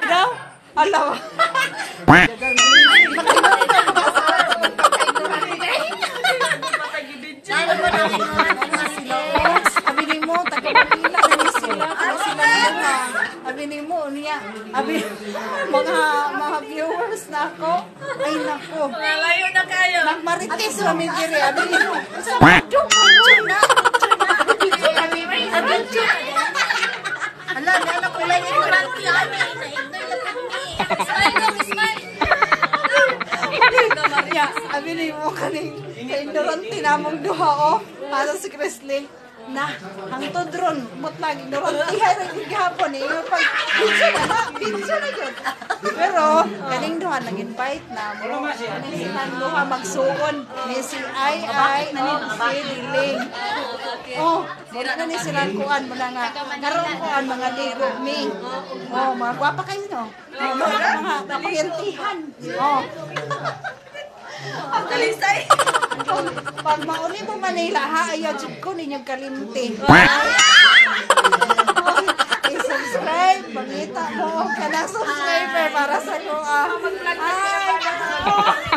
Daw? Alam. Lalo mo na mga sila. Abi ni mo, taga Manila na ni sila. Taga sila niya. Abi ni mo, niya. Abi, mga viewers na ako. Ay, nako. Layo na kayo. Nagmarites kami diri. Abi ni mo. Sa medyo, medyo na. Ala, na na kulay ni Smile, smile. Ya, abi ni mo kaning ka-ignorante namong duha oh. Para si Chrisley. Na, hangtod ron, mutlag ignorante hay ra gyud gihapon eh. Yung pag video na na, video na gyud. Pero kaning duha nag-invite na mo. Kaning silang duha magsuon ni si Ai Ai o si Liling. Oh, muna na ni silang kuan muna nga. Karon kuan mga ligo mi. Oh, mga gwapa kayo no. Oh, mga kapagyentihan. Oh. Talisay. Pag mauni mo Manila ha, ayaw jud ko ninyong kalimti. I-subscribe, mangita mo ka na subscriber para sa ko. Ah. Ay,